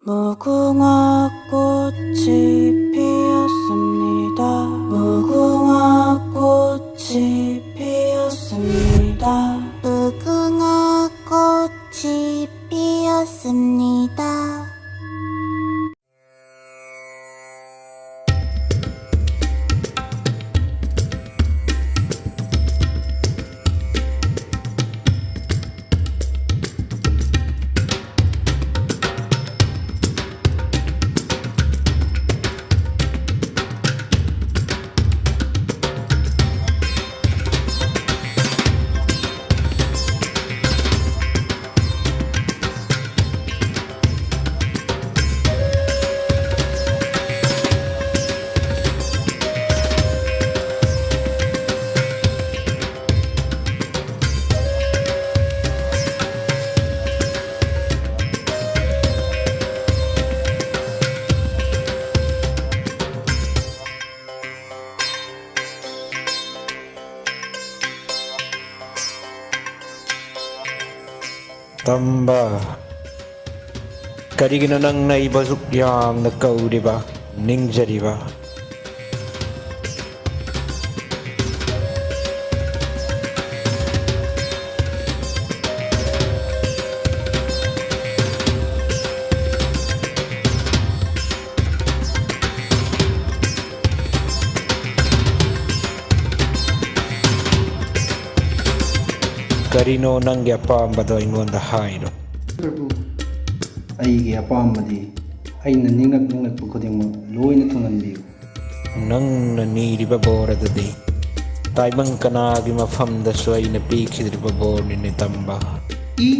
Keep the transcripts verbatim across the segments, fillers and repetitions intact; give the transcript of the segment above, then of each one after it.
무궁화 꽃이 피었습니다. 무궁화 꽃이 피었습니다. 무궁화 꽃이 피었습니다. ꯇꯝꯕ, ꯀꯔꯤꯒꯤꯅꯣ ꯅꯪꯅ ꯑꯩꯕꯨ ꯑꯁꯨꯛ ꯌꯥꯝꯅ ꯀꯧꯔꯤꯕ, ꯅꯤꯡꯖꯔꯤꯕ? ꯀꯔꯤꯅꯣ ꯅꯪꯒꯤ ꯑꯄꯥꯝꯕꯗꯣ ꯑꯩꯉꯣꯟꯗ ꯍꯥꯏꯔꯣ꯫ ꯄ꯭ꯔꯚꯨ, ꯑꯩꯒꯤ ꯑꯄꯥꯝꯕꯗꯤ ꯑꯩꯅ ꯅꯤꯡꯂꯛ ꯅꯤꯡꯂꯛꯄ ꯈꯨꯗꯤꯡꯃꯛ ꯂꯣꯏꯅ ꯊꯨꯡꯍꯟꯕꯤꯌꯨ꯫ ꯅꯪꯅ ꯅꯤꯔꯤꯕ ꯕꯣꯔ ꯑꯗꯨꯗꯤ ꯇꯥꯏꯕꯪ ꯀꯅꯥꯒꯤ ꯃꯐꯝꯗꯁꯨ ꯑꯩꯅ ꯄꯤꯈꯤꯗ꯭ꯔꯤꯕ ꯕꯣꯔꯅꯤꯅꯦ, ꯇꯝꯕ꯫ ꯏ,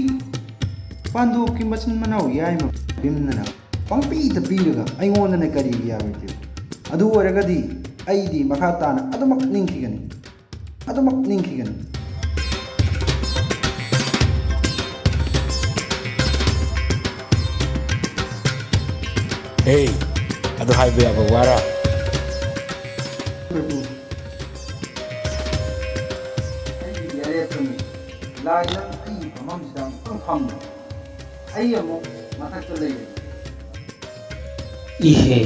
ꯄꯥꯟꯗꯣꯞꯀꯤ ꯃꯆꯤꯟ ꯃꯅꯥꯎ ꯌꯥꯏꯃ ꯚꯤꯝꯅꯅ ꯄꯪꯄꯤꯗ ꯄꯤꯔꯒ ꯑꯩꯉꯣꯟꯗꯅ ꯀꯔꯤꯒꯤ ꯌꯥꯔꯣꯏꯗꯣꯏꯕ? ꯑꯗꯨ ꯑꯣꯏꯔꯒꯗꯤ ꯑꯩꯗꯤ ꯃꯈꯥ ꯇꯥꯅ ꯑꯗꯨꯃꯛ ꯅꯤꯡꯈꯤꯒꯅꯤ, ꯑꯗꯨꯃꯛ ꯅꯤꯡꯈꯤꯒꯅꯤ꯫ ꯍꯦ, ꯑꯗꯨ ꯍꯥꯏꯕ ꯌꯥꯕ ꯋꯥꯔꯥ? ꯄ꯭ꯔꯚꯨ, ꯑꯩꯒꯤꯗꯤ ꯑꯔꯦꯞꯄꯅꯤ꯫ ꯂꯥꯏ, ꯅꯪ ꯑꯩꯒꯤ ꯐꯝꯐꯝꯁꯤꯗ ꯑꯃꯨꯛꯇꯪ ꯐꯝꯃꯨ꯫ ꯑꯩ ꯑꯃꯨꯛ ꯃꯊꯛꯇ ꯂꯩꯔꯒꯦ꯫ ꯏꯍꯦ꯫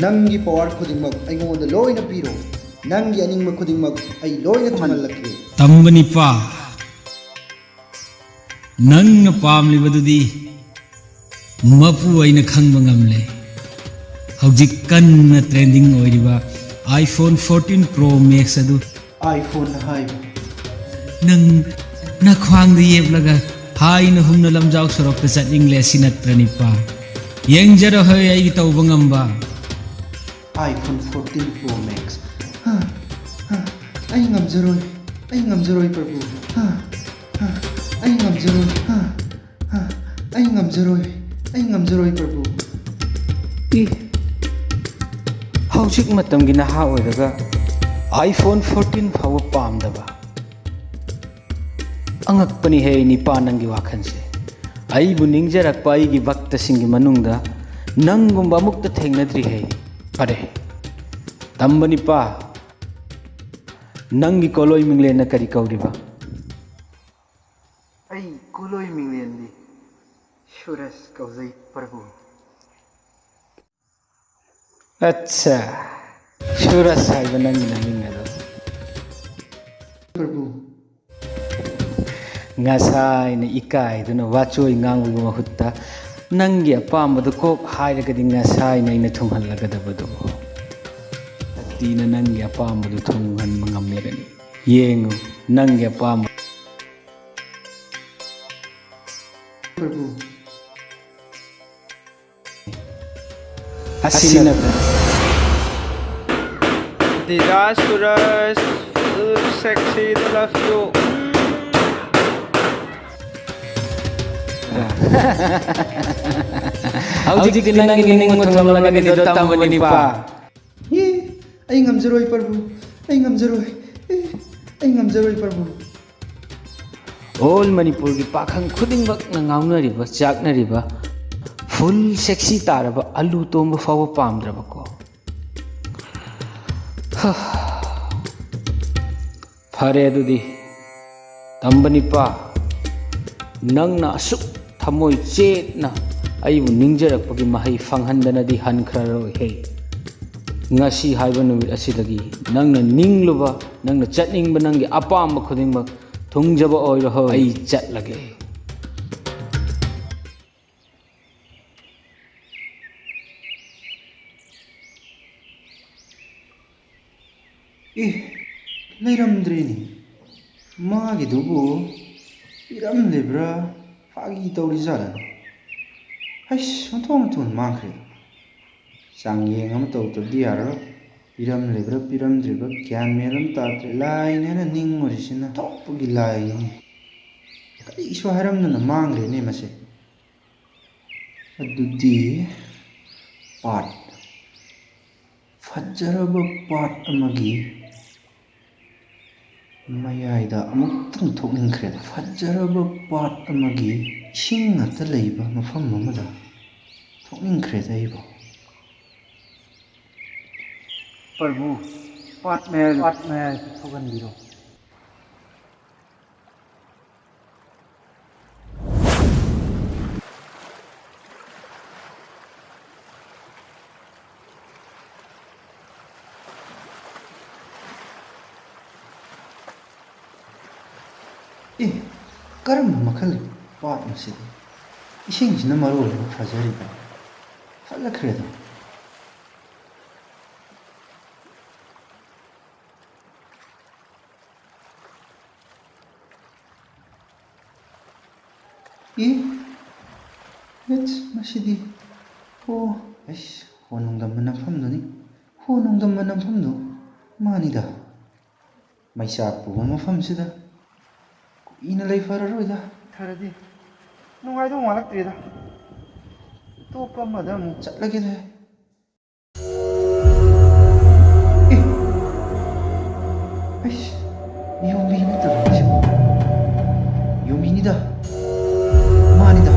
ꯅꯪꯒꯤ ꯄꯋꯥꯔ ꯈꯨꯗꯤꯡꯃꯛ ꯑꯩꯉꯣꯟꯗ ꯂꯣꯏꯅ ꯄꯤꯔꯣ꯫ ꯅꯪꯒꯤ ꯑꯅꯤꯡꯕ ꯈꯨꯗꯤꯡꯃꯛ ꯑꯩ ꯂꯣꯏꯅ ꯊꯨꯡꯍꯜꯂꯛꯀꯦ꯫ ꯇꯝꯕꯅꯤꯄꯥ, ꯅꯪꯅ ꯄꯥꯝꯂꯤꯕꯗꯨꯗꯤ ꯃꯄꯨ ꯑꯩꯅ ꯈꯪꯕ ꯉꯝꯂꯦ꯫ ꯍꯧꯖꯤꯛ ꯀꯟꯅ ꯇ꯭ꯔꯦꯟꯗꯤꯡ ꯑꯣꯏꯔꯤꯕ iPhone fourteen Pro Max ꯑꯗꯨ iPhone ꯍꯥꯏꯕ꯫ ꯅꯪ ꯅꯈ꯭ꯋꯥꯡꯗ ꯌꯦꯞꯂꯒ ꯍꯥꯏꯅ ꯍꯨꯝꯅ ꯂꯝꯖꯥꯎ ꯁꯣꯔꯣꯛꯇ ꯆꯠꯅꯤꯡꯂꯦ, ꯑꯁꯤ ꯅꯠꯇ꯭ꯔꯅꯤꯄꯥ? ꯌꯦꯡꯖꯔꯣꯍꯦ ꯑꯩꯒꯤ ꯇꯧꯕ ꯉꯝꯕ꯫ iPhone fourteen Pro Max꯫ ꯍꯥ, ꯍꯥ, ꯑꯩ ꯉꯝꯖꯔꯣꯏ, ꯑꯩ ꯉꯝꯖꯔꯣꯏ ꯄ꯭ꯔꯚꯨ꯫ ꯍꯥ, ꯍꯥ, ꯑꯩ ꯉꯝꯖꯔꯣꯏ꯫ ꯍꯥ, ꯍꯥ, ꯑꯩ ꯉꯝꯖꯔꯣꯏ, ꯑꯩ ꯉꯝꯖꯔꯣꯏ ꯄ꯭ꯔꯚꯨ꯫ ꯏ, ꯍꯧꯖꯤꯛ ꯃꯇꯝꯒꯤ ꯅꯍꯥ ꯑꯣꯏꯔꯒ iPhone fourteen ꯐꯥꯎꯕ ꯄꯥꯝꯗꯕ? ꯑꯉꯛꯄꯅꯤꯍꯦ ꯅꯤꯄꯥ ꯅꯪꯒꯤ ꯋꯥꯈꯜꯁꯦ꯫ ꯑꯩꯕꯨ ꯅꯤꯡꯖꯔꯛꯄ ꯑꯩꯒꯤ ꯚꯛꯇꯁꯤꯡꯒꯤ ꯃꯅꯨꯡꯗ ꯅꯪꯒꯨꯝꯕ ꯑꯃꯨꯛꯇ ꯊꯦꯡꯅꯗ꯭ꯔꯤꯍꯦ꯫ ꯐꯔꯦ, ꯇꯝꯕ ꯅꯤꯄꯥ, ꯅꯪꯒꯤ ꯀꯣꯂꯣꯏ ꯃꯤꯡꯂꯦꯟꯅ ꯀꯔꯤ ꯀꯧꯔꯤꯕ? ꯑꯩ ꯀꯣꯂꯣꯏ ꯃꯤꯡꯂꯦꯟꯗꯤ ꯁꯨꯔꯖ ꯀꯧꯖꯩ ꯄ꯭ꯔꯚꯨ꯫ ꯑꯠꯆꯥ, ꯁꯨꯔꯖ ꯍꯥꯏꯕ ꯅꯪꯒꯤ ꯅꯃꯤꯡ ꯑꯗꯣ? ꯄ꯭ꯔꯚꯨ꯫ ꯉꯁꯥꯏꯅ ꯏꯀꯥꯏꯗꯨꯅ ꯋꯥꯆꯣꯏ ꯉꯥꯡꯕꯒꯤ ꯃꯍꯨꯠꯇ ꯅꯪꯒꯤ ꯑꯄꯥꯝꯕꯗꯨ ꯀꯣꯛ ꯍꯥꯏꯔꯒꯗꯤ ꯉꯁꯥꯏꯅ ꯑꯩꯅ ꯊꯨꯡꯍꯜꯂꯒꯗꯕꯗꯨ꯫ ꯁꯛꯇꯤꯅ ꯅꯪꯒꯤ ꯑꯄꯥꯝꯕꯗꯨ ꯊꯨꯡꯍꯟꯕ ꯉꯝꯂꯒꯅꯤ꯫ ꯌꯦꯡꯉꯨ, ꯅꯪꯒꯤ ꯑꯄꯥꯝꯕ꯫ ꯄ꯭ꯔꯚꯨ꯫ ꯑꯁꯤꯅ ꯑꯁꯤꯅ ꯐꯔꯦ꯫ Dida Suraj, full sexy, the love you. ꯍꯧꯖꯤꯛꯇꯤ ꯅꯪꯒꯤ ꯅꯤꯡꯕ ꯊꯨꯡꯂꯝꯂꯒꯅꯤꯗꯣ ꯇꯝꯕꯅꯤꯄꯥ꯫ ꯑꯦ, ꯑꯩ ꯉꯝꯖꯔꯣꯏ ꯄ꯭ꯔꯚꯨ, ꯑꯩ ꯉꯝꯖꯔꯣꯏ꯫ ꯑꯦ, ꯑꯩ ꯉꯝꯖꯔꯣꯏ ꯄ꯭ꯔꯚꯨ꯫ ꯑꯣꯜ ꯃꯅꯤꯄꯨꯔꯒꯤ ꯄꯥꯈꯪ ꯈꯨꯗꯤꯡꯃꯛꯅ ꯉꯥꯎꯅꯔꯤꯕ, ꯆꯥꯛꯅꯔꯤꯕ, ꯐꯨꯜ ꯁꯦꯛꯁꯤ ꯇꯥꯔꯕ ꯑꯂꯨ ꯇꯣꯝꯕ ꯐꯥꯎꯕ ꯄꯥꯝꯗ꯭ꯔꯕꯀꯣ? ꯍ꯫ ꯐꯔꯦ ꯑꯗꯨꯗꯤ, ꯇꯝꯕꯅꯤꯄꯥ, ꯅꯪꯅ ꯑꯁꯨꯛ ꯊꯃꯣꯏ ꯆꯦꯠꯅ ꯑꯩꯕꯨ ꯅꯤꯡꯖꯔꯛꯄꯒꯤ ꯃꯍꯩ ꯐꯪꯍꯟꯗꯅꯗꯤ ꯍꯟꯈ꯭ꯔꯔꯣꯏꯍꯦ꯫ ꯉꯁꯤ ꯍꯥꯏꯕ ꯅꯨꯃꯤꯠ ꯑꯁꯤꯗꯒꯤ ꯅꯪꯅ ꯅꯤꯡꯂꯨꯕ, ꯅꯪꯅ ꯆꯠꯅꯤꯡꯕ, ꯅꯪꯒꯤ ꯑꯄꯥꯝꯕ ꯈꯨꯗꯤꯡꯃꯛ ꯊꯨꯡꯖꯕ ꯑꯣꯏꯔꯣꯍꯣ꯫ ꯑꯩ ꯆꯠꯂꯒꯦ꯫ ꯑꯦ, ꯂꯩꯔꯝꯗ꯭ꯔꯦꯅꯦ꯫ ꯃꯥꯒꯤꯗꯨꯕꯨ ꯄꯤꯔꯝꯂꯤꯕ꯭ꯔꯥ, ꯐꯥꯒꯤ ꯇꯧꯔꯤꯖꯥꯠꯂꯅꯦ? ꯍꯩꯁ, ꯑꯣꯟꯊꯣꯛ ꯑꯣꯟꯊꯣꯛꯅ ꯃꯥꯡꯈ꯭ꯔꯦ꯫ ꯆꯥꯡꯌꯦꯡ ꯑꯃ ꯇꯧꯗꯕꯗꯤ ꯌꯥꯔꯔꯣꯏ꯫ ꯄꯤꯔꯝꯂꯤꯕ꯭ꯔꯥ ꯄꯤꯔꯝꯗ꯭ꯔꯤꯕ꯭ꯔꯥ ꯒ꯭ꯌꯥꯟ ꯃꯦꯟ ꯑꯃ ꯇꯥꯗ꯭ꯔꯦ꯫ ꯂꯥꯏꯅꯦꯅ ꯅꯤꯡꯉꯨꯔꯤꯁꯤꯅ ꯊꯣꯛꯄꯒꯤ ꯂꯥꯏꯅꯤꯅꯦ꯫ ꯀꯔꯤꯁꯨ ꯍꯥꯏꯔꯝꯗꯅ ꯃꯥꯡꯈ꯭ꯔꯦꯅꯦ ꯃꯁꯦ꯫ ꯑꯗꯨꯗꯤ ꯄꯥꯠ, ꯐꯖꯔꯕ ꯄꯥꯠ ꯑꯃꯒꯤ ꯃꯌꯥꯏꯗ ꯑꯃꯨꯛꯇꯪ ꯊꯣꯛꯅꯤꯡꯈ꯭ꯔꯦꯗ꯫ ꯐꯖꯔꯕ ꯄꯥꯠ ꯑꯃꯒꯤ ꯏꯁꯤꯡ ꯉꯥꯛꯇ ꯂꯩꯕ ꯃꯐꯝ ꯑꯃꯗ ꯊꯣꯛꯅꯤꯡꯈ꯭ꯔꯦꯗ ꯑꯩꯕꯨ꯫ ꯄ꯭ꯔꯚꯨ, ꯄꯥꯠ ꯃꯌꯥꯏꯗ, ꯄꯥꯠ ꯃꯌꯥꯏꯗ ꯊꯣꯛꯍꯟꯕꯤꯔꯣ꯫ ꯑꯦ, ꯀꯔꯝꯕ ꯃꯈꯜꯒꯤ ꯄꯥꯠꯅꯣ ꯁꯤꯗꯤ? ꯏꯁꯤꯡꯁꯤꯅ ꯃꯔꯣꯜ ꯑꯃ ꯐꯖꯔꯤꯕ꯫ ꯐꯠꯂꯛꯈ꯭ꯔꯦꯗ꯫ ꯑꯦ, ꯑꯩꯁ, ꯃꯁꯤꯗꯤ, ꯍꯣ, ꯑꯩꯁ, ꯍꯣ ꯅꯣꯡꯗꯝꯕ ꯅꯝꯐꯝꯗꯨꯅꯤ꯫ ꯍꯣ ꯅꯣꯡꯗꯝꯕ ꯅꯝꯐꯝꯗꯨ ꯃꯥꯅꯤꯗ꯫ ꯃꯩꯆꯥꯛ ꯄꯨꯕ ꯃꯐꯝꯁꯤꯗ ꯀꯨꯏꯅ ꯂꯩ ꯐꯔꯔꯣꯏꯗ꯫ ꯈꯔꯗꯤ ꯅꯨꯡꯉꯥꯏꯗꯧ ꯃꯥꯜꯂꯛꯇ꯭ꯔꯦꯗ꯫ ꯑꯇꯣꯞꯄ ꯑꯃꯗ ꯑꯃꯨꯛ ꯆꯠꯂꯒꯦꯗ꯫ ꯑꯦ! ꯑꯩꯁ, ꯌꯣꯝꯕꯤ ꯅꯠꯇꯕ ꯍꯥꯏꯁꯤꯕꯨ? ꯌꯣꯝꯕꯤꯅꯤꯗ꯫ ꯃꯥꯅꯤꯗ,